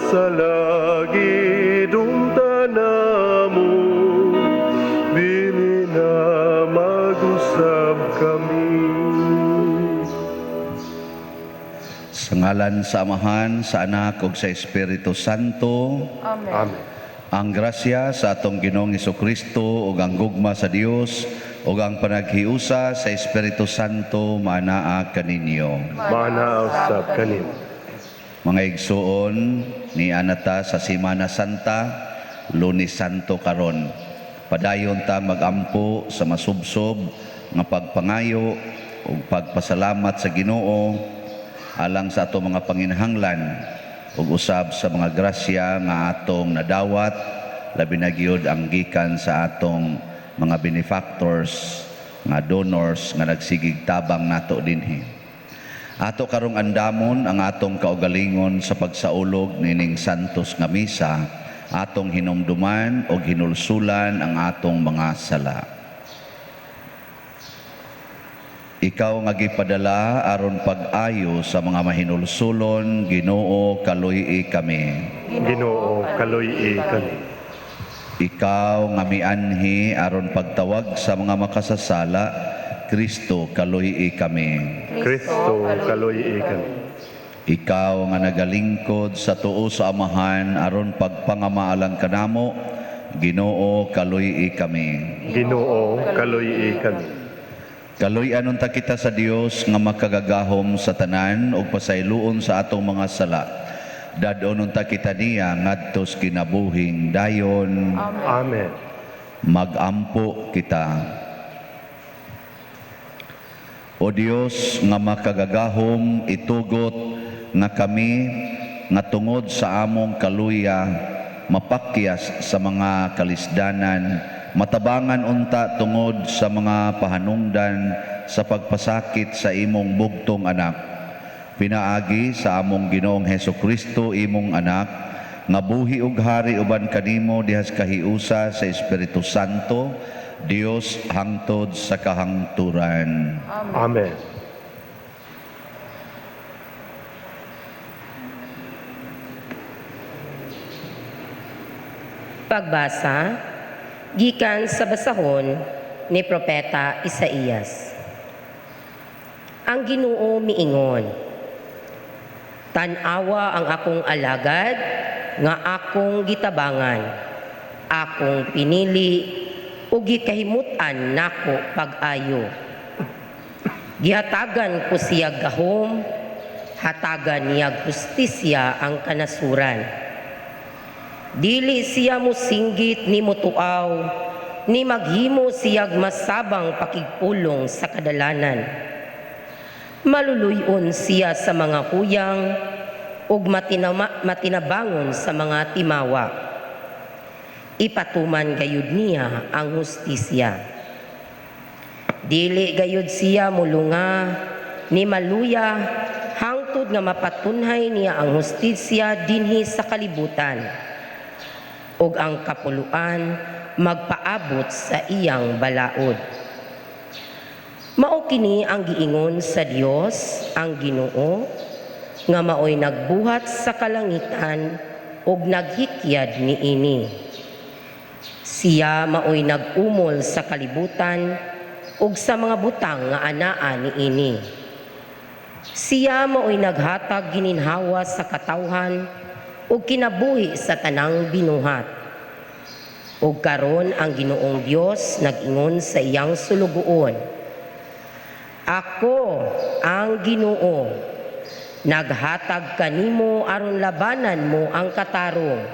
Mga sala, gidumtan namo, bilina mag-usab kami. Sa ngalan sa Amahan, sa Anak ug sa Espiritu Santo. Amen. Amen. Ang grasya sa atong Ginoong Kristo ug ang gugma sa Dios ug ang panaghiusa sa Espiritu Santo maanaa kaninyo. Maanaa usab kanimo. Mga igsuon, niana ta sa Semana Santa, Lunes Santo karon. Padayon ta magampo sa masubsob nga pagpangayo ug pagpasalamat sa Ginoo alang sa ato mga panginahanglan ug usab sa mga grasya nga atong nadawat, labi na gyud ang gikan sa atong mga benefactors nga donors nga nagsigig tabang nato dinhi. Ato karong andamon ang atong kaugalingon sa pagsaulog nining santos nga misa, atong hinumduman og hinulsulan ang atong mga sala. Ikaw nga gipadala aron pag-ayo sa mga mahinulsulon, Ginoo, kaluy-i kami. Ginoo, kaluy-i kami. Ikaw nga mianhi aron pagtawag sa mga makasasala, Kristo, kaluy-i kami. Kristo, kaluy-i kami. Ikaw nga nagalingkod sa tuo sa Amahan aron pagpangamaalang kanamo, Ginoo, kaluy-i kami. Ginoo, kaluy-i kami. Kaluy-an unta kita sa Dios nga makagagahom sa tanan ug pasayloon sa atong mga sala. Dad-on unta kita niya ngadto sa kinabuhing dayon. Amen. Magampo kita. O Dios nga makagagahom, itugot nga kami nga tungod sa among kaluya mapakyas sa mga kalisdanan, matabangan unta tungod sa mga pahanungdan sa pagpasakit sa imong bugtong anak. Pinaagi sa among Ginoong Hesus Kristo, imong anak, nga buhi ug hari uban kanimo dihas kahiusa sa Espiritu Santo, Dios hangtod sa kahangturan. Amen. Pagbasa gikan sa basahon ni Propeta Isaías. Ang Ginoo miingon, "Tan-awa ang akong alagad nga akong gitabangan, akong pinili ug gikahimut-an nako pag-ayo. Gihatagan ko siya gahom, hatagan niya hustisya ang kanasuran. Dili siya mosinggit ni motuaw, ni maghimo siyag masabang pakigpulong sa kadalanan. Maluluy-on siya sa mga huyang ug matinabangon sa mga timawa. Ipatuman gayud niya ang hustisya. Dili gayud siya mulunga ni maluya hangtod nga mapatunhay niya ang hustisya dinhi sa kalibutan ug ang kapuluan magpaabot sa iyang balaod. Mao kini ang giingon sa Dios ang Ginoo nga maoy nagbuhat sa kalangitan ug naghikyad niini. Siya maoy nag-umol sa kalibutan ug sa mga butang nga anaa niini. Siya maoy naghatag gininhawa sa katawhan ug kinabuhi sa tanang binuhat. Ug karon ang Ginoong Dios nag-ingon sa iyang sulugoon, Ako ang Ginoo, naghatag kanimo aron labanan mo ang katarong.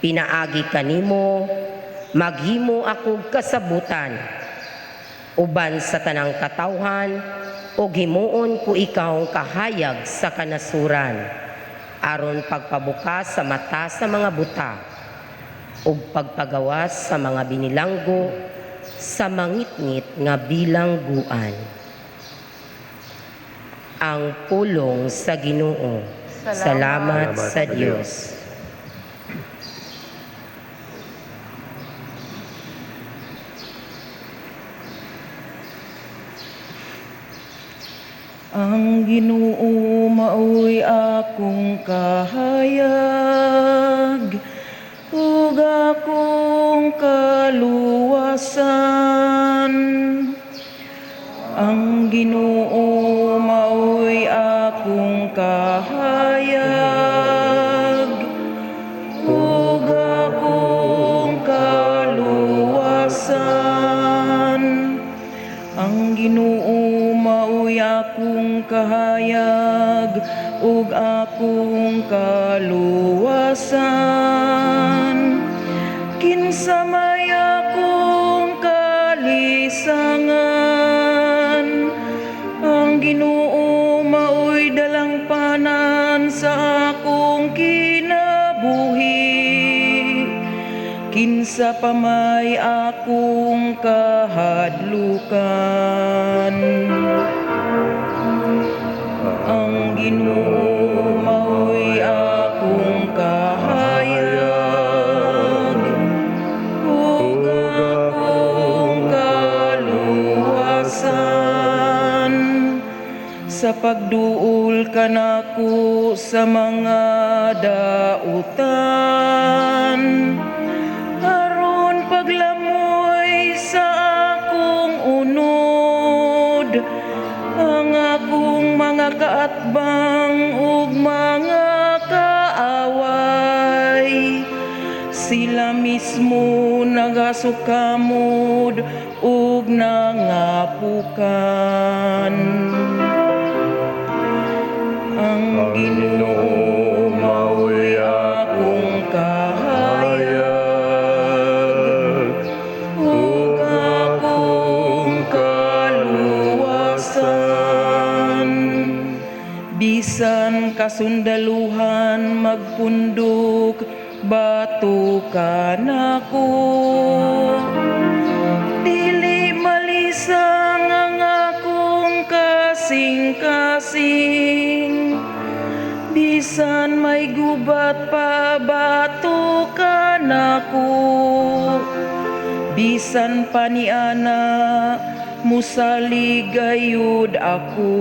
Pinaagi kanimo, maghimo ako kasabutan uban sa tanang katawhan ug himuon ko ikaw kahayag sa kanasuran aron pagpabukas sa mata sa mga buta ug pagpagawas sa mga binilanggo sa mangitngit nga bilangguan. Ang pulong sa Ginoo. Salamat sa Dios. Ang Ginoo maoy akong kahayag ug akong kaluwasan. Ang Ginoo maoy akong kahayag ug akong kaluwasan. Ang Ginoo maoy akong kahayag ug akong kaluwasan. Kinsa may akong kalisangan? Ang Ginoo maoy dalangpanan sa akong kinabuhi. Kinsa pa may akong kahadlukan? Ang Ginoo maoy akong kahayag ug akong kaluwasan. Sa pagduol kanako sa mga dautan, aron paglamoy sa akong unod ang akong mga kaatbang ug mga kaaway. Sila mismo nagasukamod ug nangapukan. Ang Ginoo maoy akong kahayag ug akong kaluwasan. Bisan kasundaluhan magpundok, bato kanako. Dili malisang ang akong kasing-kasing. Bisan may gubat pa, bato kanako. Bisan pa niana, musalig gayud ako.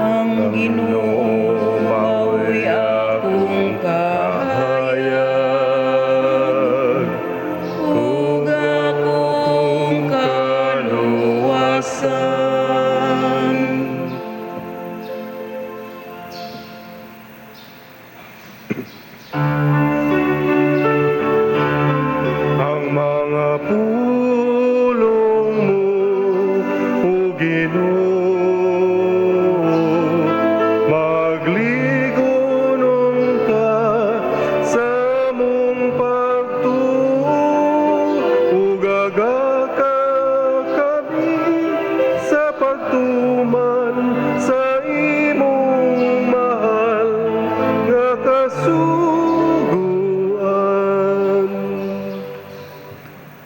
Ang Ginoo maoy akong kahayag ug akong kaluwasan. Ang mga pulong mo, O Ginoo, magligonong ta sa among pagtuo, ug agaka kami sa pagtuman sa imong mahal nga kasuguan.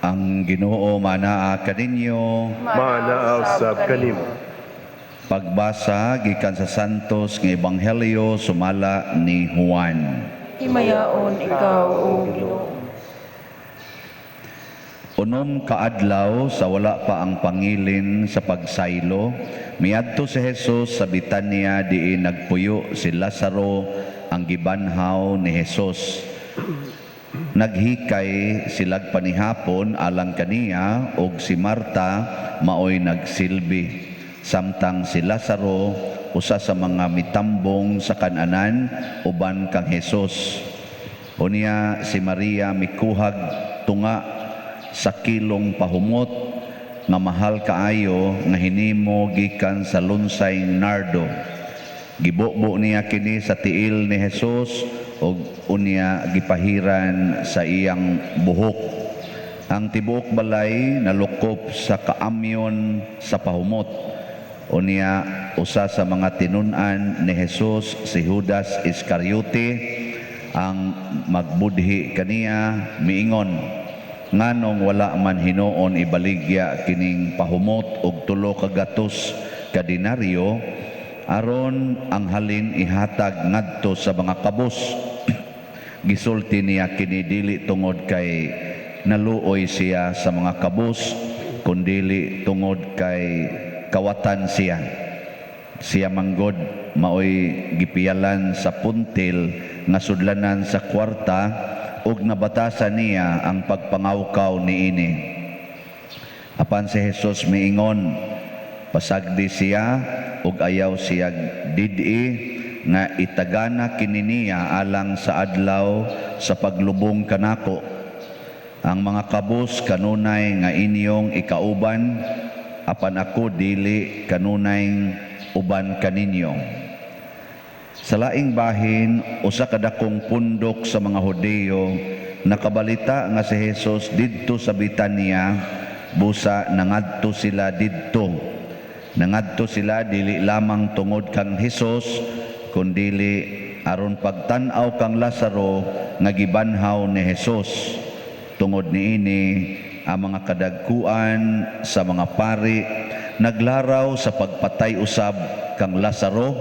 Ang Ginoo manaa kaninyo. Manaa usab kanimo. Pagbasa gikan sa Santos nga Ebanghelyo sumala ni Juan. Himayaon ikaw, O Ginoo. 6 ka adlaw sa wala pa ang pangilin sa pagsaylo, miadto si Jesus sa Betania diin nagpuyo si Lazaro ang gibanhaw ni Jesus. Naghikay silag panihapon alang kaniya og si Marta maoy nagsilbi. Samtang si Lazaro usa sa mga mitambong sa kananan uban kang Jesus. Unya si Maria mikuhag tunga sa kilong pahumot nga mahal kaayo nga hinimo gikan sa lunsay nardo. Gibubo niya kini sa tiil ni Jesus ug unya gipahiran sa iyang buhok. Ang tibuok balay nalukop sa kaamyon sa pahumot. Unya usa sa mga tinun-an ni Jesus, si Judas Iscariote, ang magbudhi kaniya, miingon, "Nganong wala man hinuon ibaligya kining pahumot og 300 ka denaryo aron ang halin ihatag ngadto sa mga kabos?" Gisulti niya kini dili tungod kay naluoy siya sa mga kabos, kundili tungod kay kawatan siya. Siya manggod maoy gipiyalan sa puntil nga sudlanan sa kwarta ug nabatasan niya ang pagpangawkaw niini. Apan si Jesus miingon, pasagdi siya ug ayaw siya did-i nga itagana kini niya alang sa adlaw sa paglubong kanako. Ang mga kabus kanunay nga inyong ikauban, apan ako dili kanunay uban kaninyo. Sa laing bahin, usa ka dakong pundok sa mga Hudiyo nakabalita nga si Jesus didto sa Betania, busa nangadto sila didto. Nangadto sila dili lamang tungod kang Hesus, kundili aron pagtan-aw kang Lazaro nga gibanhaw ni Hesus. Tungod niini, ang mga kadagkuan sa mga pari naglaraw sa pagpatay usab kang Lazaro,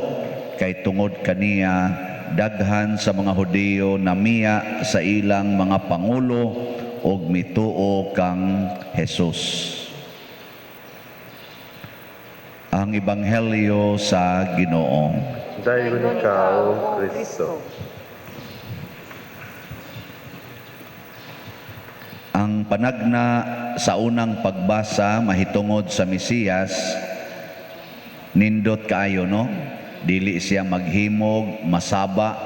kay tungod kaniya daghan sa mga Hudiyo namiya sa ilang mga pangulo og mituo kang Hesus. Ang Ebanghelyo sa Ginoo. Dayon ikaw, Kristo. Ang panagna sa unang pagbasa mahitungod sa Mesiyas, nindot kaayo, no? Dili siya maghimog, masaba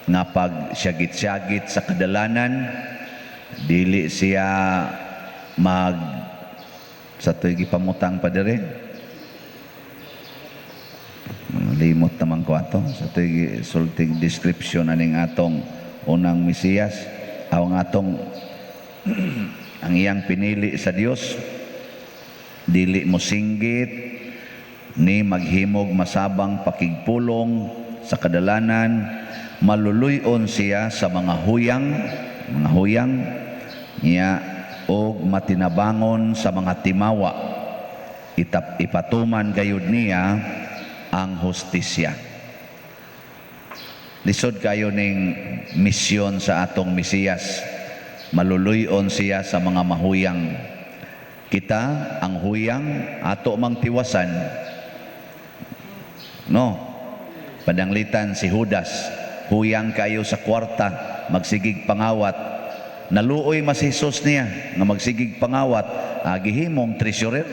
nga pag siyagit-siyagit sa kadalanan, dili siya mag sa to'y gipamutang pa dire. Limot naman ko ato sa to'y sulting description aning atong unang Mesiyas, ang atong ang iyang pinili sa Dios, dili mo singgit ni maghimog masabang pakigpulong sa kadalanan, maluluy-on siya sa mga huyang niya og matinabangon sa mga timawa. Ipatuman gayud niya ang hustisya. Lisod kayo ning misyon sa atong Mesiyas. Maluluy-on siya sa mga mahuyang. Kita, ang huyang, ato mang tiwasan. No? Pananglitan si Judas, huyang kayo sa kwarta, magsigig pangawat. Naluoy mas Jesus niya nga magsigig pangawat, gihimong treasurer.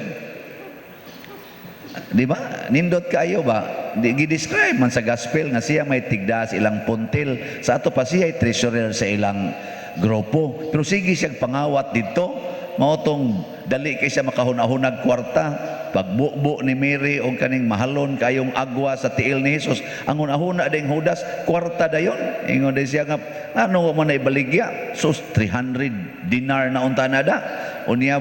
Di ba? Nindot kayo ba? Gi-describe man sa gospel nga siya may tigdas ilang puntil. Sa ato pa siya ay treasurer sa ilang grupo. Pero sige siyang pangawat dito, mao tong dali kay siya makahuna-hunag kwarta. Pagbubo ni Mary og kaning mahalon kayong agwa sa tiil ni Jesus, ang hunahuna ding Judas, kwarta dayon. Ingon day siya nga, ano mo na ibaligya? Sus, 300 dinar na unta na da. Unya,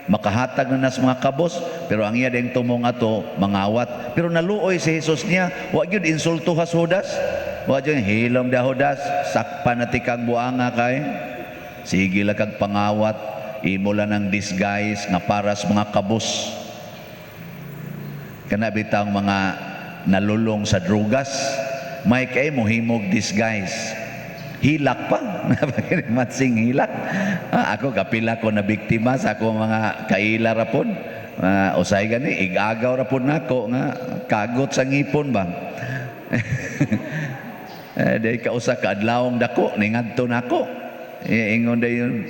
makahatag na nas mga kabos, pero ang iya ding tumong ato, mangawat. Pero naluoy si Jesus niya, wa gyud insulto has Judas. Wa gyud hilom da Judas, sakpan na tikang buanga kay. Sige la kag pangawat, imo lang ang disguise nga para sa mga kabos. Kana bitang mga nalulong sa drugas, may kay mohimog disguise. Hilak pa. Matsing hilak. Ako, kapila ko na biktima sa ako mga kaila rapon. Usay gani, igagaw rapon nako nga kagot sa ngipon ba. Dahil kausa ka adlawong dako, ningadto nako. Ingon dayon,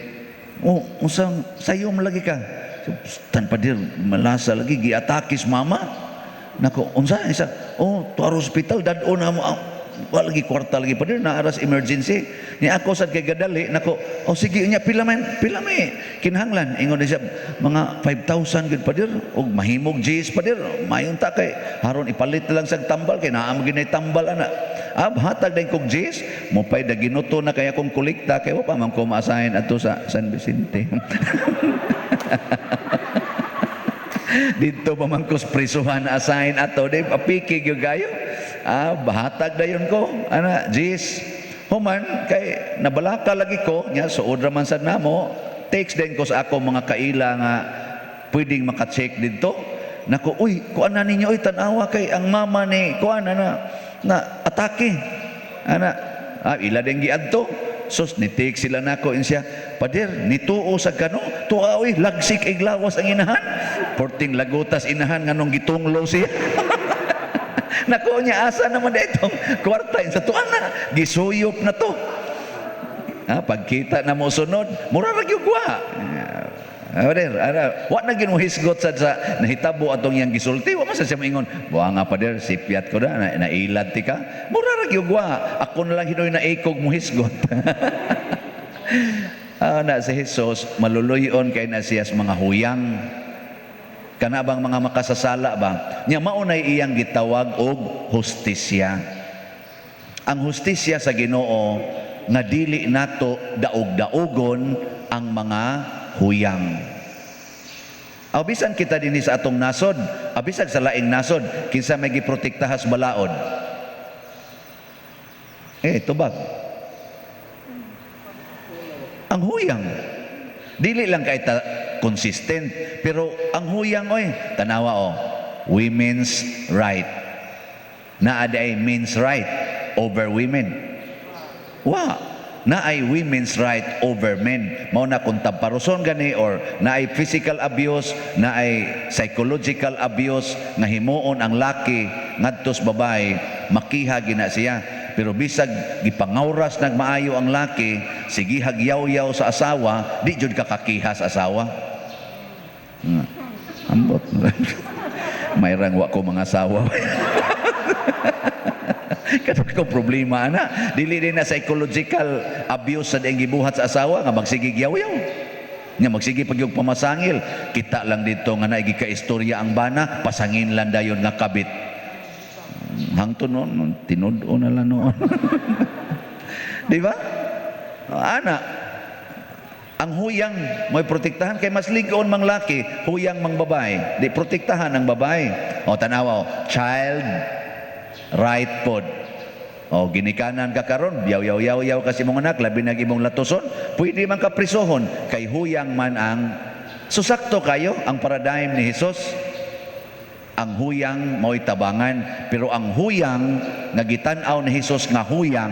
oh, usang sayo mo lagi ka. So, tan pa dir, malasa lagi, giatakis mama. Nako, unsa isa? Oh, to hospital dad-o na mo. Wa lagi kwarta lagi pa dir, naaras emergency. Ni ako sad kay gadali, nako, oh sige unya pila man, pila may kinahanglan. Ingon siya mga 5,000 gud pa dir og mahimog G's pa dir. Mayon ta kay haron ipalit na lang sa tambal kay naa man gyud tambal ana. Hatag din kog G's, mupay da ginuto na kay akong kolekta kay wa pa man ko ma-assign adto sa San Vicente. Dito pa man ko prisuhan assign ato di apiki gyud kayo. Bahatag dayon ko ana G's. Human kay nabalaka lagi ko nya suod ra man sad namo, text din ko sa ako mga kaila nga pwedeng maka-check didto. Nako, uy, kuan na ninyo, uy, tan-awa kay ang mama ni kuan na na atake. Ana, ila din giadto. Sus, nitik sila nako siya. "Pader, nituo sa kano, tuwa oy, lagsik iglawas ang inahan." Porting lagutas inahan nganong gitunglo siya. Nako niya, asa naman itong kwarta sa tuwa na. Gisuyop na to. Ha, pagkita na mo sunod, mura ra gyud wa. Ah, pader, ara, wa na gyud mo hisgot sa nahitabo atong iyang gisulti, wa man sa siya moingon, "Buha nga pader, sipyat ko na, nailad ti ka." Mura ra gyud wa. Ako na lang hinoy na ikog mo hisgot. Ah, na si Jesus, maluluyon kay na siya sa mga huyang. Kana bang mga makasasala ba? Nya mao nay iyang gitawag og hustisya. Ang hustisya sa Ginoo nga dili nato daog-daogon ang mga huyang. Aw bisan kita dinhi sa atong nasod, abisag sa laing nasod, kinsa may giprotektahas balaod? Eh, tubag. Ang huyang. Dili lang kay ta consistent, pero ang huyang oy, tanawa o, women's right. Naa ay men's right over women? Wa. Naay women's right over men. Mao na kung tamparuson gani or naay physical abuse, naay psychological abuse nga himuon ang laki ngadto sa babae, makiha gina siya. Pero bisag gipangawras nagmaayo ang laki, sige hagyaw-yaw sa asawa, di jud ka kakiha sa asawa. Ambot. Mayrang wa ko mga asawa. Kato ko problema ana. Dili din na psychological abuse sa diyang gibuhat sa asawa nga magsige yaw-yaw. Nga magsige pag yung pamasangil. Kita lang dito nga naigi ka istorya ang bana, pasangin lang dayon nga kabit. Hangto noon, tinud-o na lang noon. Di ba? Ana, ang huyang may protektahan kay mas ligon mang laki, huyang mang babae. Di protektahan ang babae. O tanawa o, child right pod. O ginikanan ka karon, yaw yaw yaw yaw kasi mong anak, labi nag imong latuson, pwede man ka prisohon kay huyang man ang. So sakto kayo ang paradigm ni Jesus. Ang huyang mao'y tabangan, pero ang huyang nga gitan-aw ni Jesus nga huyang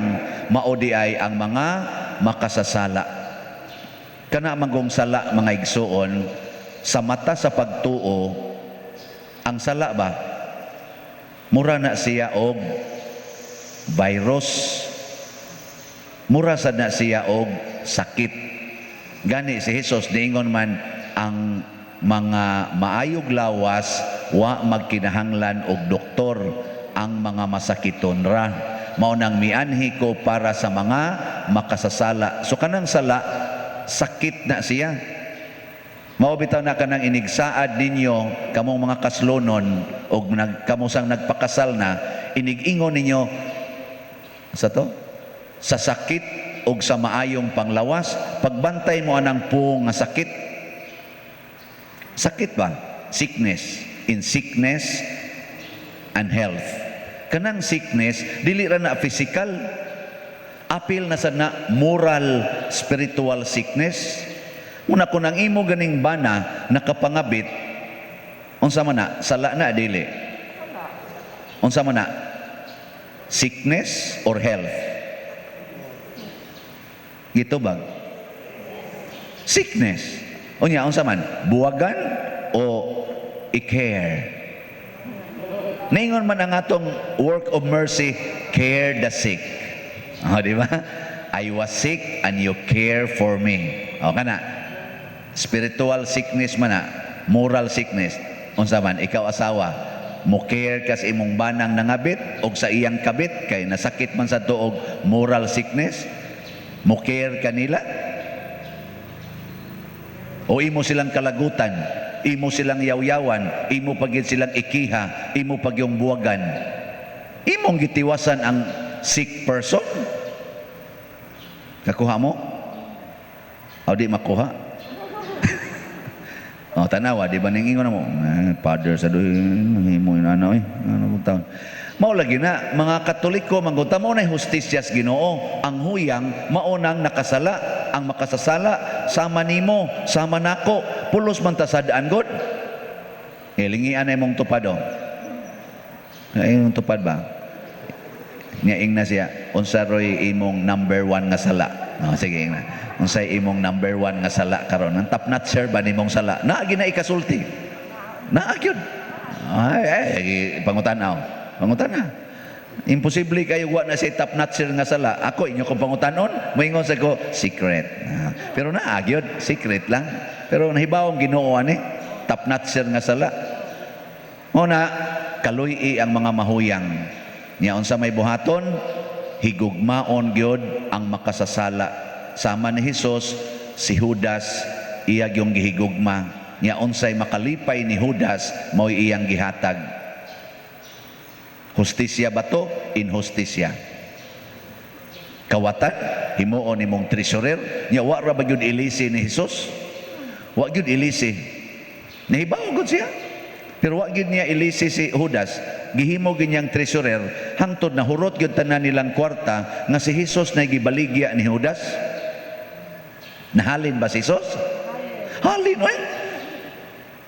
mao di ay ang mga makasasala. Kana manggong sala, mga igsuon, sa mata sa pagtuo, ang sala ba mura na siya og virus, mura sad na siya og sakit. Gani si Jesus niingon man, ang mga maayog lawas wa magkinahanglan og doktor, ang mga masakiton ra. Mao nang mianhi ko para sa mga makasasala. So kanang sala, sakit na siya. Mao bitaw na kanang inigsaad ninyo kamong mga kaslonon og nag, kamo sang nagpakasal na, inig-ingon ninyo sa to sa sakit og sa maayong panglawas, pagbantay mo anang puong nga sakit. Sakit ba? Sickness. In sickness and health. Kanang sickness, dili ra na physical, apil na sa na moral, spiritual sickness. Una, kung ang imo ganing bana nakapangabit, unsa man na? Sala na, dili? Unsa man na? Sickness or health? Gitubag. Sickness. Unya, unsa man? Buwagan o i-care? Ningon man ang atong work of mercy, care the sick. Oh, di ba? I was sick and you care for me. O kana. Spiritual sickness man na, moral sickness. Unsa man, ikaw asawa, mo care ka sa imong banang nangabit og sa iyang kabit kay nasakit man sa tuog moral sickness, mo care kanila? O imo silang kalagutan, imo silang yawyawan, imo pagid silang ikiha, imo pag yung buwagan? Imong gitiwasan ang sick person. Kakuha mo? O di makuha? O tanawa, di ba ning ingon mo? Eh, father sa doy, himo inana oy. Ano kung taon? Mao lagi na mga Katoliko manggunta mo na hustisya sa Ginoo. Ang huyang mao nang nakasala, ang makasasala sama nimo, sama nako, pulos man ta sad-an god. Ilingian na imong tupad oh. Ay, imong tupad ba? Nya ingna siya, "Unsa roy imong number one nga sala?" No, sige, ingna. "Unsay imong number one nga sala karon? Ang top notcher ba nimong sala?" Naa na ikasulti. Naa gyud. Ay, ay, pangutana. Pangutana. Imposible kayo wa na siya top notcher nga sala. Ako inyo kong pangutanon, moingon sa ko secret. Ah, pero naa gyud, secret lang. Pero nahibaw ang Ginoo ani, top notcher nga sala. Una, kaluy ang mga mahuyang. Nya unsa may buhaton, higugmaon gyud ang makasasala. Sama ni Hesus, si Judas iya gyung gihigugma. Nya unsay makalipay ni Judas, mao'y iyang gihatag. Hustisya ba to? Inhustisya. Kawatan, himuon nimong treasurer, nya wa ra ba gyud ilisi ni Hesus? Wa gyud ilisi. Nahibaw gud siya. Pero wa gyud niya ilisi si Judas. Gihimo gyud niyang treasurer hangtod na hurot gyud tanan nilang kwarta nga si Hesus na gibaligya ni Judas. Nahalin ba si Hesus? Halin oy.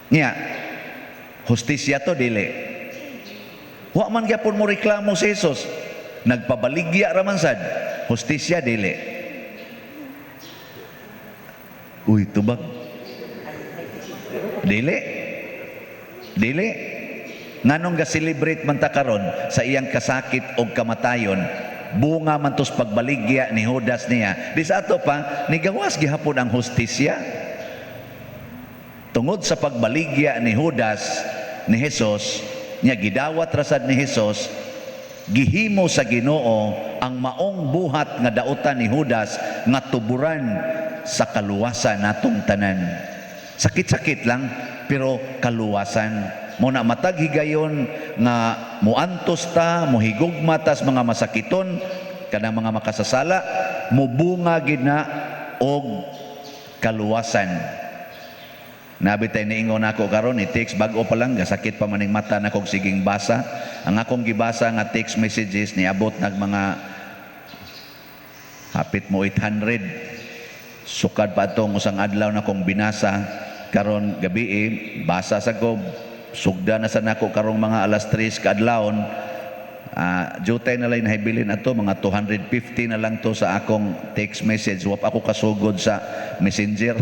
Nya, hustisya to, dili? Wa man gyapon mo reklamo si Jesus. Nagpabaligya ra man sad. Hustisya, dili? Uy, tubag. Dili. Dili. Nganong ga-celebrate man ta karon sa iyang kasakit og kamatayon, bunga man tos pagbaligya ni Judas niya. Di sa ato pa, nigawas gihapon ang hustisya. Tungod sa pagbaligya ni Judas ni Jesus, niya gidawat rasad ni Jesus, gihimo sa Ginoo ang maong buhat nga dautan ni Judas nga tuburan sa kaluwasan natong tanan. Sakit-sakit lang pero kaluwasan. Mo na matag higayon nga muantos ta, muhigugma tas mga masakiton kanang mga makasasala, mubunga gid na og kaluwasan. Nabi tay niingon ako karon ni text, bag-o pa lang, gasakit pa maning mata na kog siging basa. Ang akong gibasa nga text messages niabot nag mga hapit mo 800. Sukad pa atong usang adlaw na kong binasa karon gabi eh, basa sa ko, sugda na sa nako karong mga alas 3 kaadlawon. Ah, jutay na lang nahibilin ato, mga 250 na lang to sa akong text message. Wa pa ako kasugod sa Messenger.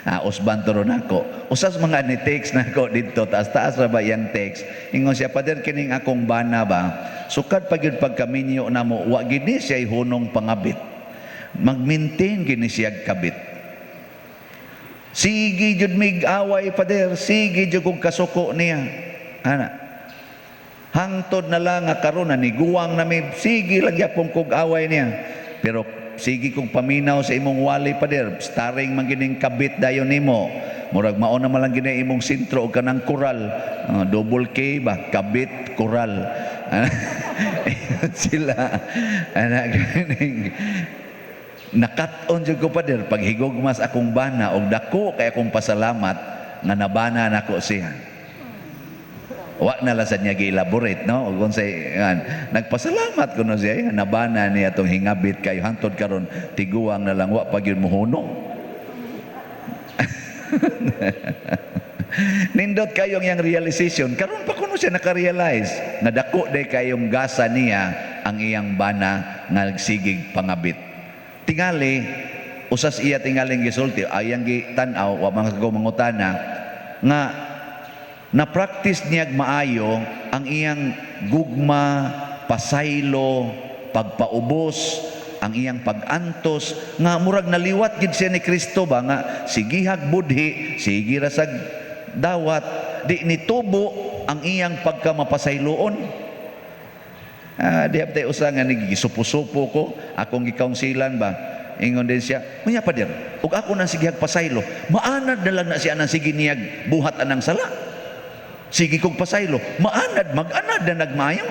Ah, usban to ron ako. Usas mga ni text na ako dito, taas-taas ra ba iyang text. Ingon siya, "Pader, kining akong bana ba, sukad pa gyud pagkaminyo namo, wa gid ni siya hunong pangabit. Mag-maintain gini siya kabit. Sige jud mig away, pader, sige jud kog kasuko niya." Ana. Hangtod na lang nga karon na niguwang nami, sige lang gyapon kog away niya. "Pero sige kong paminaw sa imong wali, pader, starring man gining kabit dayon nimo. Murag mao na man lang gini imong sentro og kanang koral. Double K ba, kabit koral." Sila ana ganing nakat-on jud ko, pader, paghigugmas akong bana og dako kay akong pasalamat nga nabana nako siya. Wa na lang sa niya gi-elaborate, no? Ug unsay yan, nagpasalamat kuno siya nga nabana niya atong hingabit kayo hangtod karon tiguang na lang wa pa gyud mohunong. Nindot kayong yang realization. Karon pa kuno siya naka-realize nga dako day kayong gasa niya ang iyang bana nga nagsigig pangabit. Tingali usas iya tingaling gisulti ayang gitan-aw, wa man ko mangutana nga na-practice niya maayo ang iyang gugma, pasaylo, pagpaubos, ang iyang pag-antos nga murag naliwat gid siya ni Kristo ba nga sigihag budhi, sige ra sag dawat, di nitubo ang iyang pagkamapasayloon. Ah, di haptay usa nga nagisupo-supo ko, akong gikaunsilan ba. Ingon din siya, "Unya pader, ug ako nang sigihag pasaylo, maanad na lang na siya nang sige niyag buhat anang sala. Sige kong pasaylo, maanad, mag-anad na nagmayo."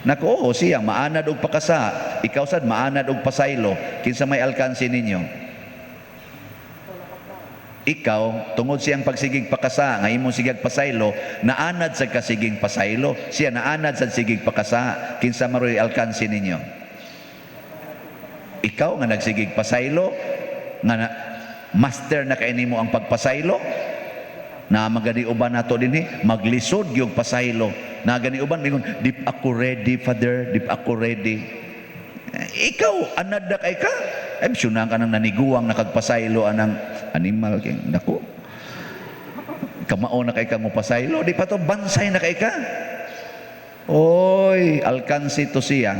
Nako, oo, siya, maanad og pakasa. Ikaw sad, maanad og pasaylo. Kinsa may alkansi ninyo? Ikaw, tungod siyang pagsigig pakasa, nga imong sigag pasaylo, naanad sa kasiging pasaylo, siya naanad sa sigig pakasa, kinsa maroy alkansi ninyo? Ikaw nga nagsigig pasaylo, nga na, master na kay nimo ang pagpasaylo, na magani uban nato dinhi, maglisod gyud pasaylo. Na gani uban mingon, "Di pa ako ready, Father, di pa ako ready." Eh, ikaw, anad na kay ka. Ay, syunan ka ng naniguang nakagpasaylo anang animal kay nako. Kamao na kay ka mo pasaylo, di pa to bansay na kay ka. Oy, alkansi to siya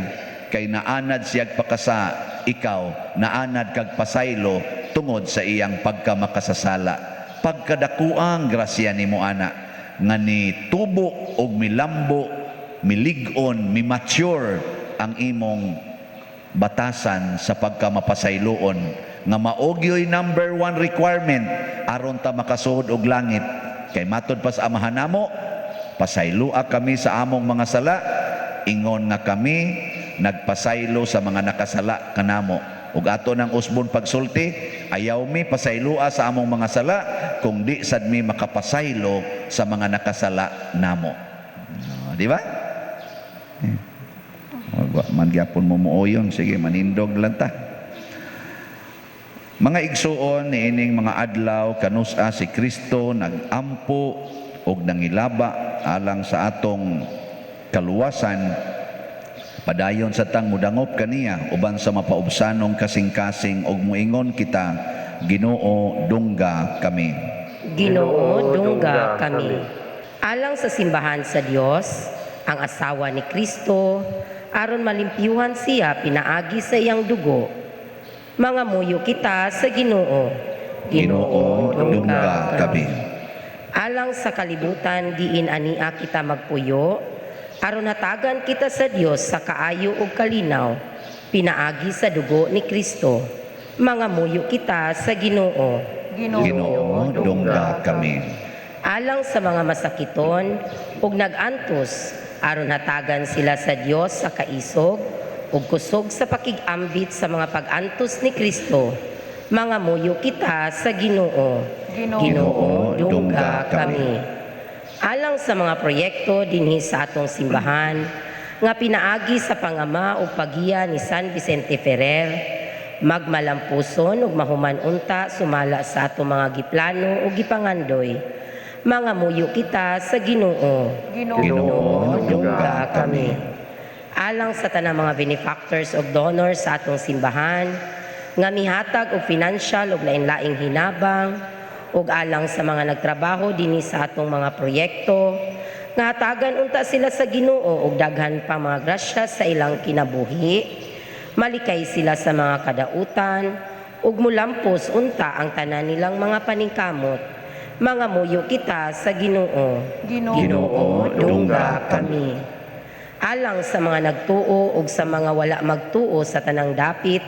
kay naanad siyag pakasa, ikaw naanad kag pasaylo tungod sa iyang pagkamakasasala. Pagkadakuang grasya nimo ana nga ni tubo og milambo, milig-on, mi-mature ang imong batasan sa pagkamapasayloon nga maogyoy number one requirement aron ta makasuod og langit, kay matod pa sa Amahan namo, "Pasayloa kami sa among mga sala ingon nga kami nagpasaylo sa mga nakasala kanamo." Ug ato nang usbon pagsulti, ayaw mi pasayloa sa among mga sala kung di sad mi makapasaylo sa mga nakasala namo. No, di ba? Eh. Wa man gyapon mo muoyon, sige, manindog lang ta. Mga igsuon, niining mga adlaw kanusa si Kristo nagampo og nangilaba alang sa atong kaluwasan. Padayon sa tang mudangop kaniya uban sa mapaubsanong kasing-kasing og muingon kita, "Ginoo, dungga kami." Ginoo, dungga kami. Alang sa simbahan sa Dios, ang asawa ni Kristo, aron malimpyuhan siya pinaagi sa iyang dugo. Mangamuyo kita sa Ginoo. Ginoo, dungga kami. Alang sa kalibutan diin ania kita magpuyo, aron hatagan kita sa Dios sa kaayo ug kalinaw pinaagi sa dugo ni Kristo. Mangamuyo kita sa Ginoo. Ginoo, dungga kami. Alang sa mga masakiton ug nag-antos, aron hatagan sila sa Dios sa kaisog ug kusog sa pakig-ambit sa mga pag-antos ni Kristo. Mangamuyo kita sa Ginoo. Ginoo, dungga kami. Alang sa mga proyekto dinhi sa atong simbahan nga pinaagi sa pangama ug paggiya ni San Vicente Ferrer, magmalampuson ug mahuman unta sumala sa atong mga giplano ug gipangandoy. Mangamuyo kita sa Ginoo. Ginoo, dungga kami. Alang sa tanang mga benefactors ug donors sa atong simbahan nga mihatag og financial ug lain-laing hinabang, ug alang sa mga nagtrabaho dinhi sa atong mga proyekto, nga hatagan unta sila sa Ginoo og daghan pa mga grasya sa ilang kinabuhi, malikay sila sa mga kadautan ug mulampos unta ang tanan nilang mga paningkamot. Mangamuyo kita sa Ginoo. Ginoo, dungga kami. Alang sa mga nagtuo ug sa mga wala magtuo sa tanang dapit,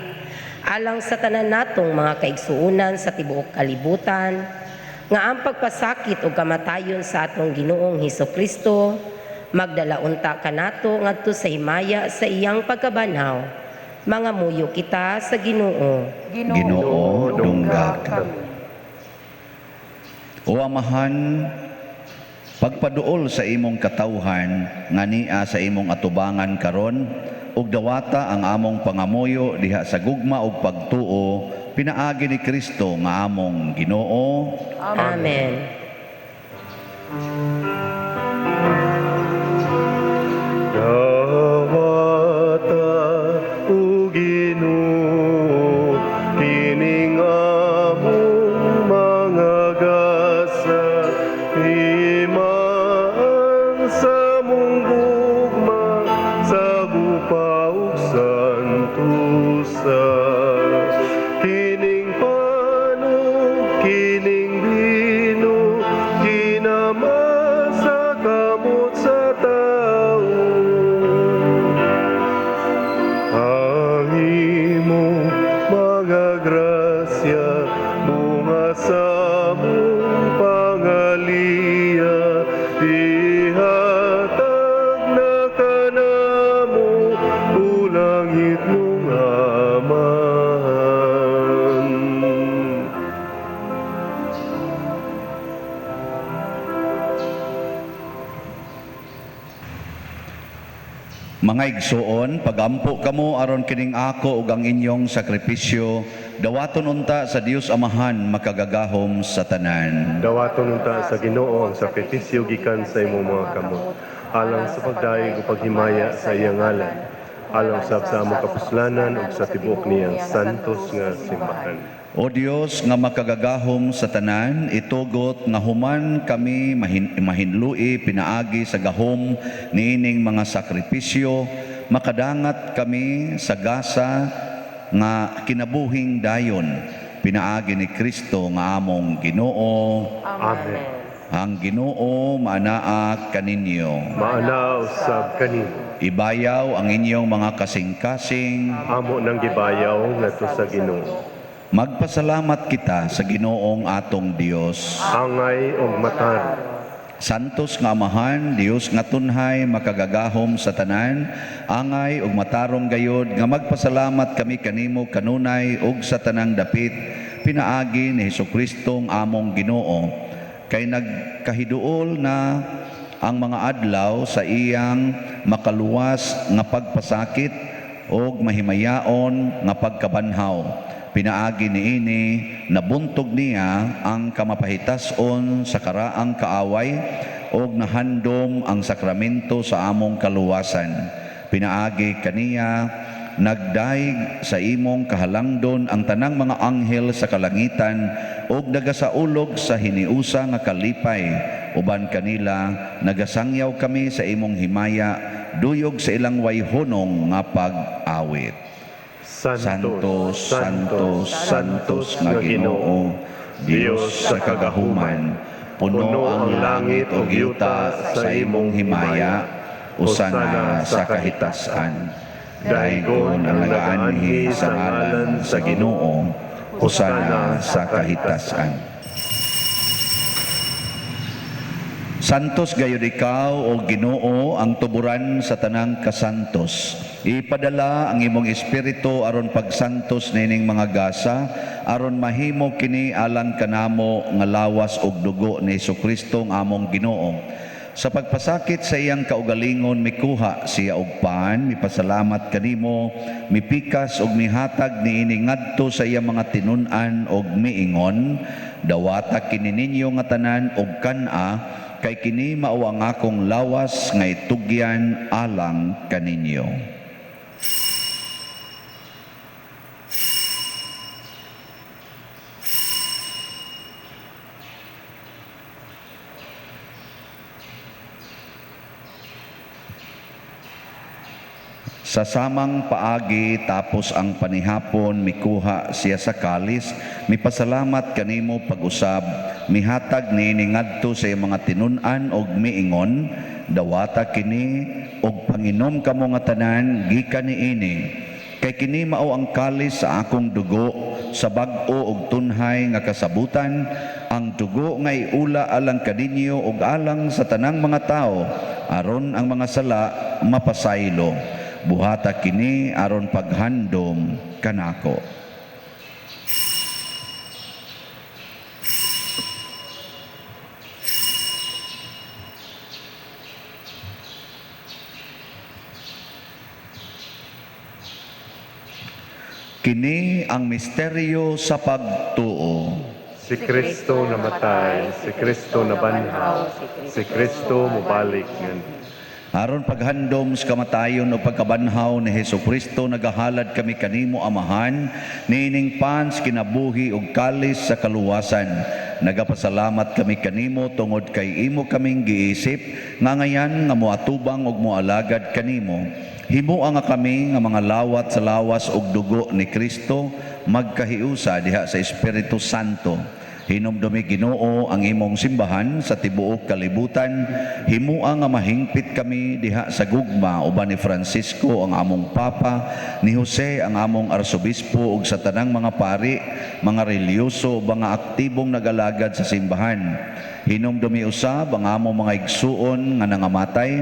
alang sa tanan natong mga kaigsuonan sa tibuok kalibutan, nga ang pagpasakit ug kamatayon sa atong Ginoong Hesus Kristo magdala unta kanato ngadto sa himaya sa iyang pagkabanhaw. Mangamuyo kita sa Ginoo. Ginoo, dungga kami. O Amahan, pagpaduol sa imong katawhan nga nia sa imong atubangan karon, ug dawata ang among pangamuyo diha sa gugma ug pagtuo pinaagi ni Kristo nga among Ginoo. Amen. Dawata, o Ginoo, kining among mga gasa, himaan sa among gugma, sa gupa ug santusa. Kining pan ug kining bino, ginama sa kamot sa tao. Ang imong mga grasya, bunga sa among pangaliya, ihatag na kanamo, o langitnong Amahan. Mga igsuon, pagampo kamo aron kining ako ug ang inyong sakripisyo dawaton unta sa Dios Amahan makagagahom sa tanan. Dawaton unta sa Ginoo ang sakripisyo gikan sa imong mga kamot, Alang sa pagdayeg ug paghimaya sa iyang ngalan, alang sab sa among kapuslanan ug sa tibuok niyang santos nga simbahan. O Dios nga makagagahom sa tanan, itugot nga human kami mahinlui pinaagi sa gahom niining mga sakripisyo, makadangat kami sa gasa nga kinabuhing dayon pinaagi ni Kristo nga among Ginoo. Amen. Ang Ginoo maanaa kaninyo. Maanaa usab kanimo. Ibayaw ang inyong mga kasing-kasing. Amo nang gibayaw ngadto sa Ginoo. Magpasalamat kita sa Ginoong atong Dios. Angay og matarong. Santos nga Amahan, Dios nga tunhay, makagagahom sa tanan, angay ug matarong gayod nga magpasalamat kami kanimo kanunay ug sa tanang dapit pinaagi ni Hesukristo ang among Ginoo, kay nagkahiduol na ang mga adlaw sa iyang makaluwas nga pagpasakit ug mahimayaon nga pagkabanhaw. Pinaagi niini, nabuntog niya ang kamapahitason sa karaang kaaway ug nahandom ang sakramento sa among kaluwasan. Pinaagi kaniya, nagdaig sa imong kahalangdon ang tanang mga anghel sa kalangitan ug nagasaulog sa hiniusa nga kalipay. Uban kanila, nagasangyaw kami sa imong himaya, duyog sa ilang wayhunong nga pag-awit. Santo, Santo, Santos nga Ginoo, Dios sa kagahuman, puno ang langit ug yuta sa imong himaya, usana sa kahitasan. Daygon ang nagaanhi sa ngalan sa Ginoo, usana sa kahitasan. Santos gayud ikaw o Ginoo ang tuburan sa tanang kasantos. Ipadala ang imong espiritu aron pagsantos nining mga gasa, aron mahimo kini alang kanamo nga lawas ug dugo ni Hesukristo ang among Ginoo. Sa pagpasakit sa iyang kaugalingon mikuha siya og pan, mipasalamat kanimo, mipikas og mihatag niini ngadto sa iyang mga tinun-an og miingon, dawata kini ninyo nga tanan og kan-a, kay kini mao ang akong lawas nga itugyan alang kaninyo. Sa samang paagi tapos ang panihapon, mikuha siya sa kalis, mipasalamat kanimo pag-usab, mihatag niini ngadto sa iyang mga tinun-an og miingon, dawata kini og panginom kamo nga tanan gikan niini. Kay kini mao ang kalis sa akong dugo sa bag-o og tunhay nga kasabutan, ang dugo nga iula alang kaninyo ug alang sa tanang mga tawo, aron ang mga sala mapasaylo. Buhata kini aron paghandom kanako. Kini ang misteryo sa pagtuo. Si Kristo namatay, si Kristo nabanhaw, si Kristo mobalik nganhi. Aron paghandom sa kamatayon o pagkabanhaw ni Hesukristo, nagahalad kami kanimo Amahan, niining pans kinabuhi ug kalis sa kaluwasan. Nagapasalamat kami kanimo tungod kay imo kaming giisip nga ngayan nga moatubang ug moalagad kanimo. Himoa nga kami nga mga lawat sa lawas ug dugo ni Kristo magkahiusa diha sa Espiritu Santo. Hinumdumi Ginoo ang imong simbahan sa tibuok kalibutan. Himua nga mahingpit kami diha sa gugma uban ni Francisco ang among Papa, ni Jose ang among Arsobispo ug sa tanang mga pari, mga relihiyoso ug mga aktibong nagalagad sa simbahan. Hinumdumi usab ang among mga igsuon nga nangamatay,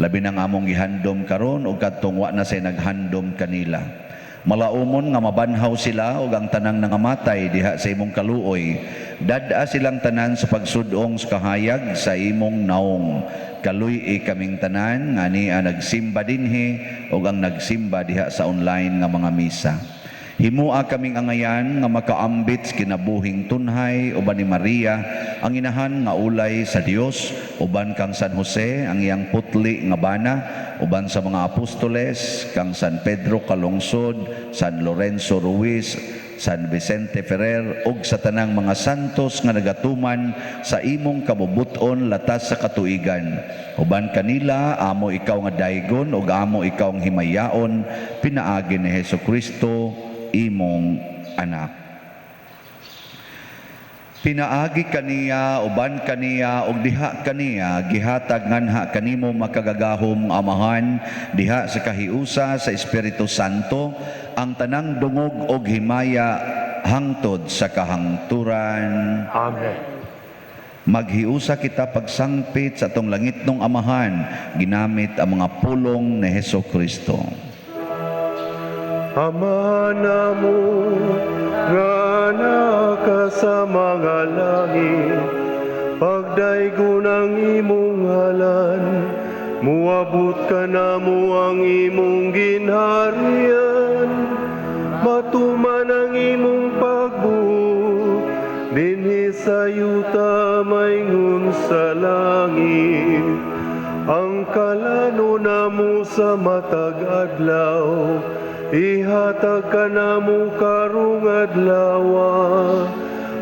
labi nang among gihandom karon ug kadtong wa na say naghandom kanila. Malaumon nga mabanhaw sila ug ang tanang nangamatay diha sa imong kaluoy. Dad-a silang tanan sa pagsudong sa kahayag sa imong naong. Kaluy-i kaming tanan nga niya nagsimba dinhi ug ang nagsimba diha sa online nga mga misa. Himua kaming angayan nga makaambit sa kinabuhing tunhay uban ni Maria, ang inahan nga ulay sa Dios, uban kang San Jose, ang iyang putli nga bana, uban sa mga apostoles, kang San Pedro Calungsod, San Lorenzo Ruiz, San Vicente Ferrer ug sa tanang mga santos nga nagatuman sa imong kabubuton latas sa katuigan. Uban kanila amo ikaw nga daygon ug amo ikaw ang himayaon pinaagi ni Hesus Kristo imong anak. Pinaagi kaniya, uban kaniya, ug diha kaniya, gihatag nganha kanimo makagagahom Amahan, diha sa kahiusa sa Espiritu Santo, ang tanang dungog og himaya hangtod sa kahangturan. Amen. Maghiusa kita pagsangpit sa atong langitnong Amahan, ginamit ang mga pulong ni Hesus Kristo. Ama namo nga naa ka sa mga langit, pagdaygon ang imong ngalan, muabot kanamo ang imong ginharian, matuman ang imong pagbuot dinhi sa yuta maingon sa langit. Ang kalano namo sa matag adlaw, ihatag kanamo karong adlawa,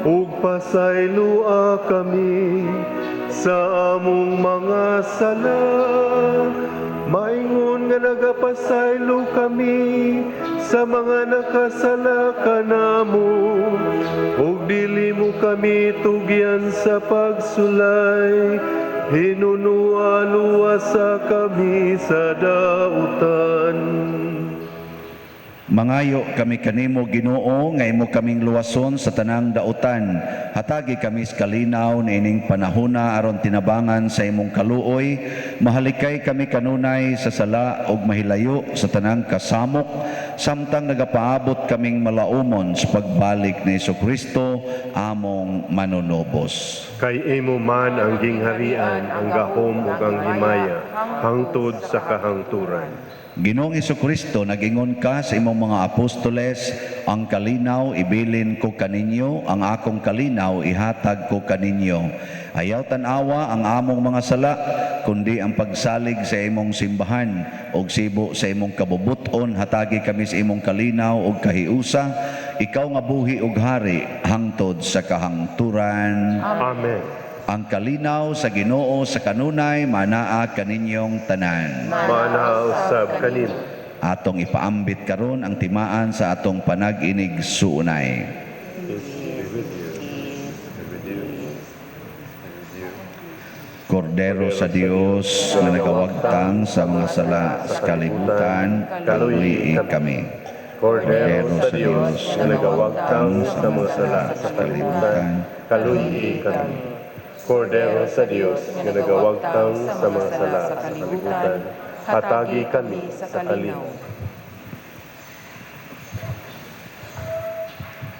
ug pasayloa kami sa among mga sala, maingon nga nagapasaylo kami sa mga nakasala kanamo, ug dili mo kami tugyan sa pagsulay, hinunua luwasa kami sa dautan. Mangayo kami kanimo Ginoo nga imo kaming luwason sa tanang dautan. Hatagi kami sa kalinaw niining panahona aron tinabangan sa imong kaluoy. Mahalikay kami kanunay sa sala ug mahilayo sa tanang kasamok samtang nagapaabot kaming malaumon sa pagbalik ni Hesukristo among manunubos. Kay imo man ang gingharian, ang gahom ug ang himaya hangtod sa kahangturan. Ginoong Hesukristo, nag-ingon ka sa imong mga apostoles, ang kalinaw ibilin ko kaninyo, ang akong kalinaw ihatag ko kaninyo. Ayaw tan-awa ang among mga sala, kundi ang pagsalig sa imong simbahan ug sibo sa imong kabubuton, hatagi kami sa imong kalinaw ug kahiusa, ikaw nga buhi ug hari hangtod sa kahangturan. Amen. Ang kalinaw sa Ginoo sa kanunay manaa kaninyong tanan. Mana usab kanimo. Atong ipaambit karon ang timaan sa atong panag-inig suunay. Peace be with you. Be with you. Be with you. Kordero sa Dios nga nagawagtang sa mga sala sa kalibutan, kaluyi kami. Kordero sa Dios nga nagawagtang sa mga sala sa kalibutan, kaluyi kami. Kordero sa Dios nga nagawagtang sa mga sala sa kalibutan, hatagi kami sa kalinaw.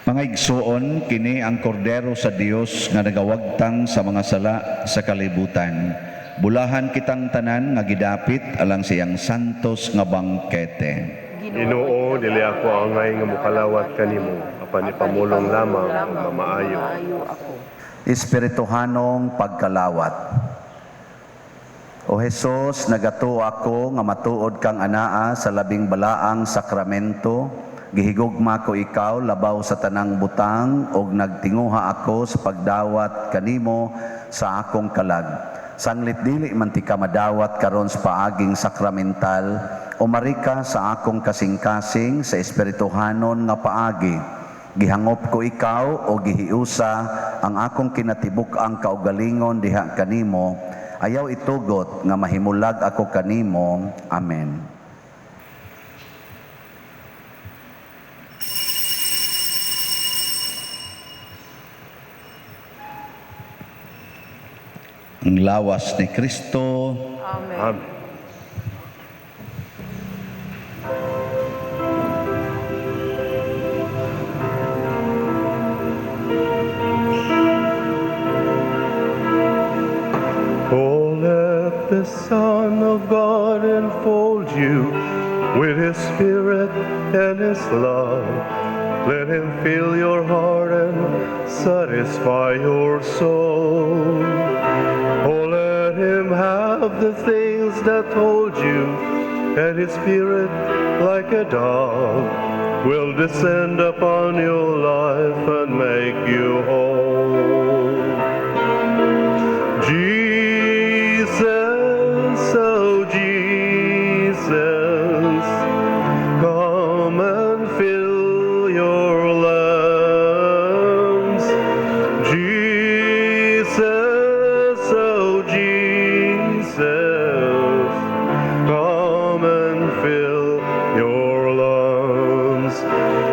Mga igsoon, kini ang kordero sa Dios nga nagawagtang sa mga sala sa kalibutan. Bulahan kitang tanan nga gidapit alang siyang santos nga bangkete. Ginoo, dili ako angay nga mokalawat kanimo, apan ipamulong lamang ug mamaayo. Espirituhanong pagkalawat. O Hesus, nagatuo ako nga matuod kang anaa sa labing balaang sakramento. Gihigugma ko ikaw labaw sa tanang butang ug nagtinguha ako sa pagdawat kanimo sa akong kalag. Sanglit dili man ti ka madawat karon sa paaging sakramental, umari ka sa akong kasing-kasing sa espirituhanon nga paagi. Gihangop ko ikaw o gihiusa ang akong kinatibuk-ang kaugalingon diha kanimo. Ayaw itugot nga mahimulag ako kanimo. Amen. Ang lawas ni Kristo. Amen. Amen. Oh, let the Son of God enfold you With His Spirit and His love. Let Him fill your heart and satisfy your soul. Oh, let Him have the things that hold you, and His Spirit, like a dove, will descend upon your life and make you whole. Jesus, oh Jesus, come and fill your lambs. Jesus, oh Jesus, come and fill your lungs.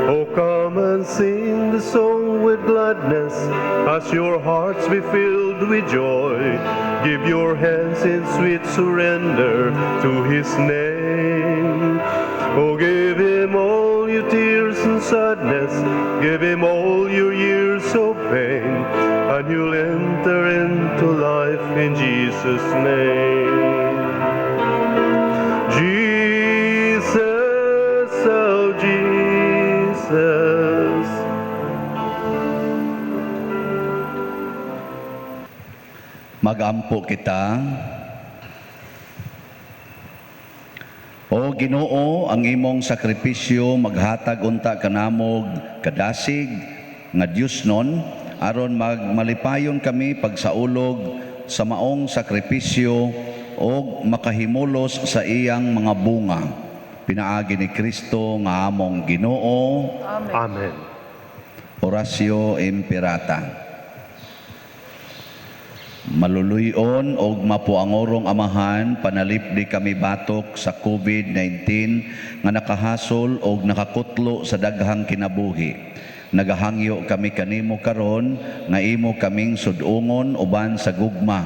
Oh, come and sing the song with gladness as your hearts be filled with joy. Give your hands in sweet surrender to His name. Oh, give Him all your tears and sadness. Give Him all your years of pain, and you'll enter into life in Jesus' name. Jesus, oh Jesus. Magampo kita. O Ginoo, ang imong sakripisyo maghatag unta kanamog kadasig nga Dios nun aron magmalipayon kami pagsaulog sa maong sakripisyo og makahimulos sa iyang mga bunga. Pinaagi ni Kristo nga among Ginoo. Amen. Oratio Imperata. Maluluyon og mapuangorong Amahan, panalipdi kami batok sa COVID-19 nga nakahasol og nakakutlo sa daghang kinabuhi. Nagahangyo kami kanimo karon nga imo kaming sudungon uban sa gugma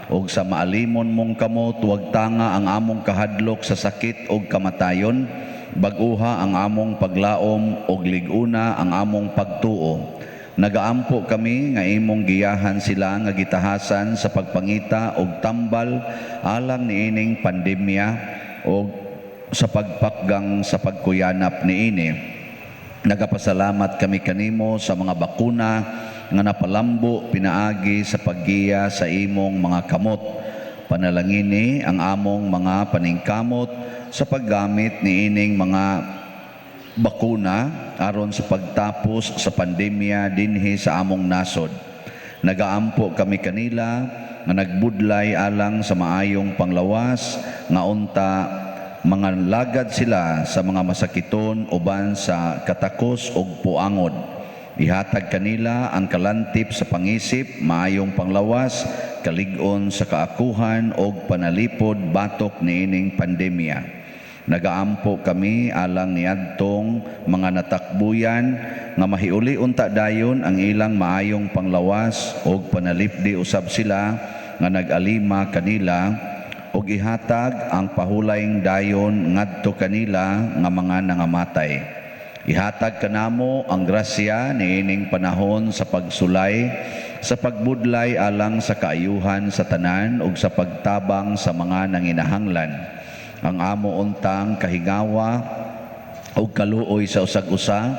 og sa maalimon mong kamot wagtanga ang among kahadlok sa sakit og kamatayon, bag-uha ang among paglaom og lig-una ang among pagtuo. Nagaampo kami nga imong giyahan sila nga gitahasan sa pagpangita og tambal alang niining pandemya og sa pagpakgang sa pagkuyanap niini. Nagapasalamat kami kanimo sa mga bakuna nga napalambo pinaagi sa paggiya sa imong mga kamot. Panalangini ang among mga paningkamot sa paggamit niining mga bakuna aron sa pagtapos sa pandemya dinhi sa among nasod. Nagaampo kami kanila nga nagbudlay alang sa maayong panglawas nga unta mga lagad sila sa mga masakiton uban sa katakos ug puangod. Ihatag kanila ang kalantip sa pangisip, maayong panglawas, kalig-on sa kaakuhan og panalipod batok niining pandemya. Nagaampo kami alang niadtong mga natakbuyan nga mahiuli unta dayon ang ilang maayong panglawas og panalipdi usab sila nga nag-alima kanila og ihatag ang pahulayng dayon ngadto kanila nga mga nangamatay. Ihatag kanamo ang grasya niining panahon sa pagsulay, sa pagbudlay alang sa kaayuhan sa tanan ug sa pagtabang sa mga nanginahanglan. Ang amo untang kahingawa ug kaluoy sa usag-usa,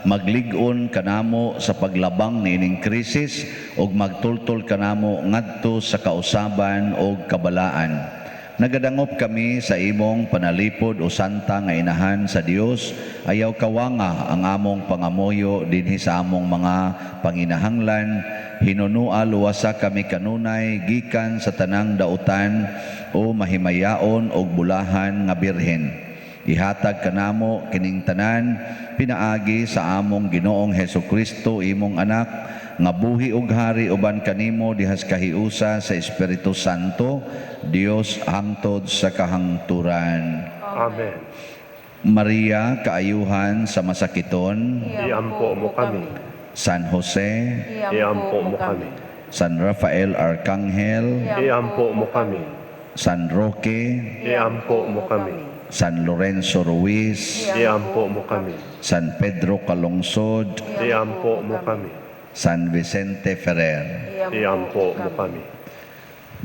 maglig-on kanamo sa paglabang niining krisis ug magtultol kanamo ngadto sa kausaban ug kabalaan. Nagadangop kami sa imong panalipod o santa nga inahan sa Dios, ayaw kawanga ang among pangamuyo dinhi sa among mga panginahanglan. Hinunua luwasa kami kanunay gikan sa tanang dautan o mahimayaon og bulahan nga birhen. Ihatag kanamo kining tanan pinaagi sa among Ginoong Hesukristo, imong anak, nga buhi ug hari uban kanimo dihas kahiusa sa Espiritu Santo, Dios hangtod sa kahangturan. Amen. Maria, kaayuhan sa masakiton. Iampo mo kami. San Jose, Iampo mo kami. San Rafael Arcangel, Iampo mo kami. San Roque, Iampo mo kami. San Lorenzo Ruiz, Iampo mo kami. San Pedro Calungsod, Iampo mo kami. San Vicente Ferrer, Iampo mo kami.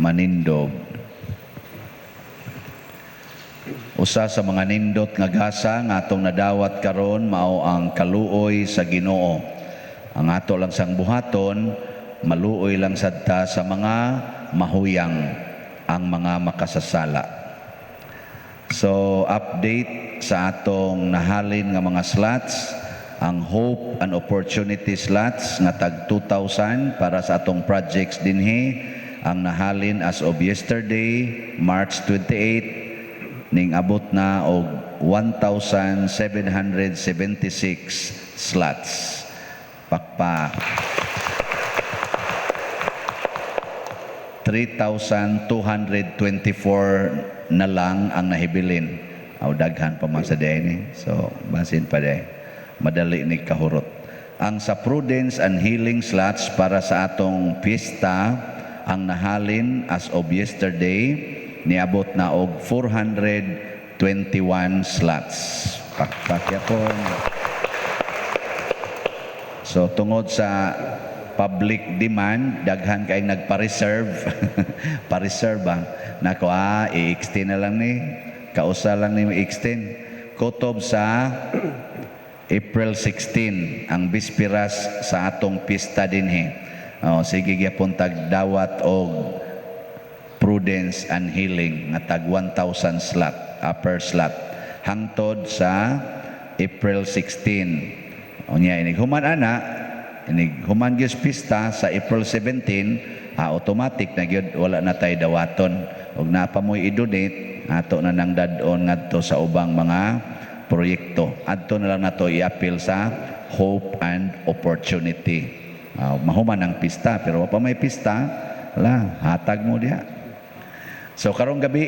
Manindog. Usa sa mga nindot nga gasa nga atong nadawat karon mao ang kaluoy sa Ginoo. Ang ato lang sang buhaton, maluoy lang sad ta sa mga mahuyang, ang mga makasasala. So update sa atong nahalin nga mga slots, ang Hope and Opportunity slots nga tag 2,000 para sa atong projects dinhi, ang nahalin as of yesterday, March 28, ning abot na og 1,776 slots. Pakpak. 3,224 na lang ang nahibilin. Aw, daghan pa man sa day ni. So, basin pa day. Madali ni kahurot. Ang sa Prudence and Healing slots para sa atong piyesta, ang nahalin as of yesterday, niabot na og 421 slots. Pakpak yapon. So tungod sa public demand, daghan kay nagpa-reserve. Pa-reserve ba? Nako, i-extend na lang ni. Kausa lang ni i-extend. Kutob sa April 16, ang bispiras sa atong pista dinhi. Oh, sige gyapon tag dawat og Prudence and Healing nga tag 1,000 slot, upper slot, hangtod sa April 16. Unya inig human ana, inig human gyud pista sa April 17, automatic na gyud wala na tay dawaton. Og naa pa mo'y i-donate, ato na nang dad-on ngadto sa ubang mga proyekto. Adto na lang nato i-appeal sa Hope and Opportunity. Mahuman ang pista, pero wa pa may pista, wala, hatag mo diha. So karong gabi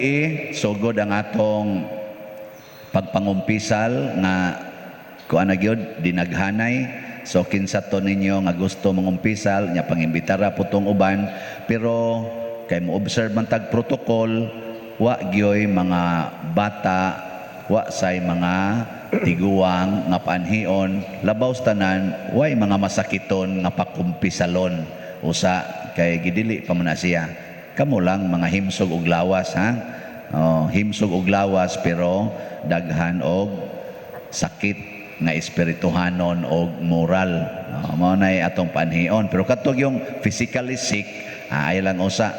sugod ang atong pagpangumpisal nga kuan na gyud dinaghanay. So kinsa to ninyo nga gusto mangumpisal nya, pangimbitara po tong uban, pero kay mo observe man tag protocol, wa gyoy mga bata, wa say mga tiguang nga paanhion, labaw sa tanan way mga masakiton nga pakumpisalon usa kay gidili pa man na siya. Kamo lang mga himsog og lawas, ha? Oh, himsog og lawas pero daghan og sakit nga espirituhanon og moral. Oh, mao nay atong panhion. Pero katog yung physically sick, ay lang usa.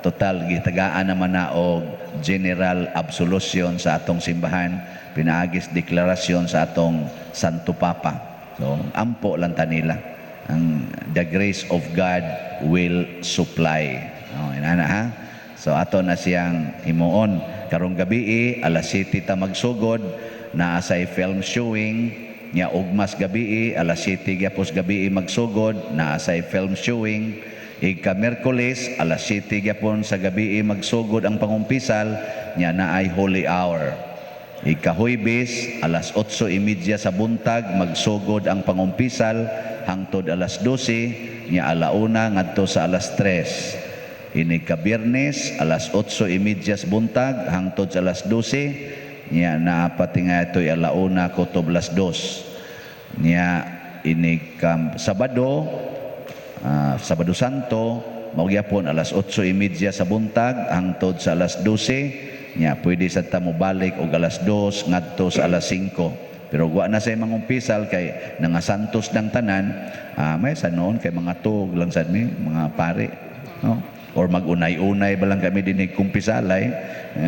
Total gitagaan naman na og general absolution sa atong simbahan, pinaagis deklarasyon sa atong Santo Papa. So ampo lang ta nila. Ang the grace of God will supply. Oh, inana ha. So ato na siyang himuon karong gabi alas 7 ta magsugod, naa say film showing nya. Ugmas gabi alas 7 gyapos gabi magsugod, naa say film showing. Ika Miyerkules alas 7 gyapon sa gabi magsugod ang pangumpisal nya, naay Holy Hour. Ika Huwebes alas 8:30 sa buntag magsugod ang pangumpisal hangtod alas 12 nya, alauna ngadto sa alas 3. Inig ka Biyernes alas 8:30 sa buntag hangtod sa alas 12 nya, naa pa tinga ito'y alauna kutob alas 2 nya. Inig ka Sabado, Sabado Santo, mao gyapon alas 8:30 sa buntag hangtod sa alas 12 nya, pwede sa ta mobalik og alas 2 ngadto sa alas 5. Pero wa na say mangumpisal kay nangasantos ng tanan. May sa noon kay mga tug lang sad mi mga pare, no? Or magunay-unay ba lang kami dinhi kumpisalay,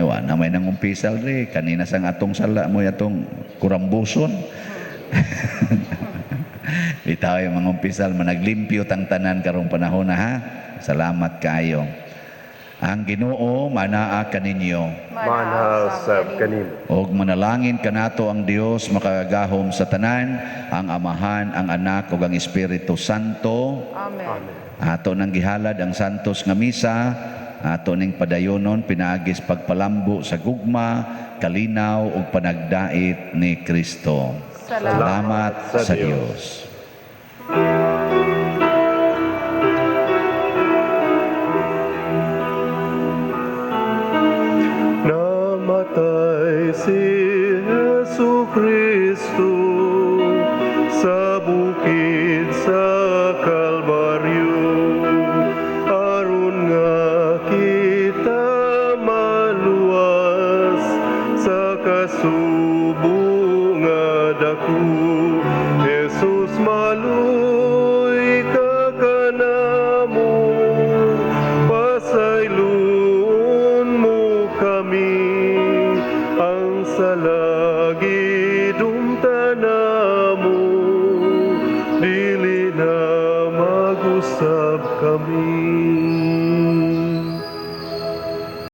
wa na may nangumpisal ri kanina sang atong sala mo atong kurambuson. Bitaw yung mga umpisal, managlimpyo tang tanan karong panahon na ha. Salamat kaayo. Ang Ginoo manaa kaninyo. Manaa sab kanimo. Og manalangin kanato ang Dios makagagahom sa tanan, ang Amahan, ang Anak ug ang Espiritu Santo. Amen. Ato nang gihalad ang santos nga misa, ato ning padayonon pinaagis pagpalambo sa gugma, kalinaw ug panagdait ni Kristo. Salamat Salamat sa Dios. Namatay si Jesu Kristo sa bukid sa Kalbaryo aron nga kita maluwas sa kami.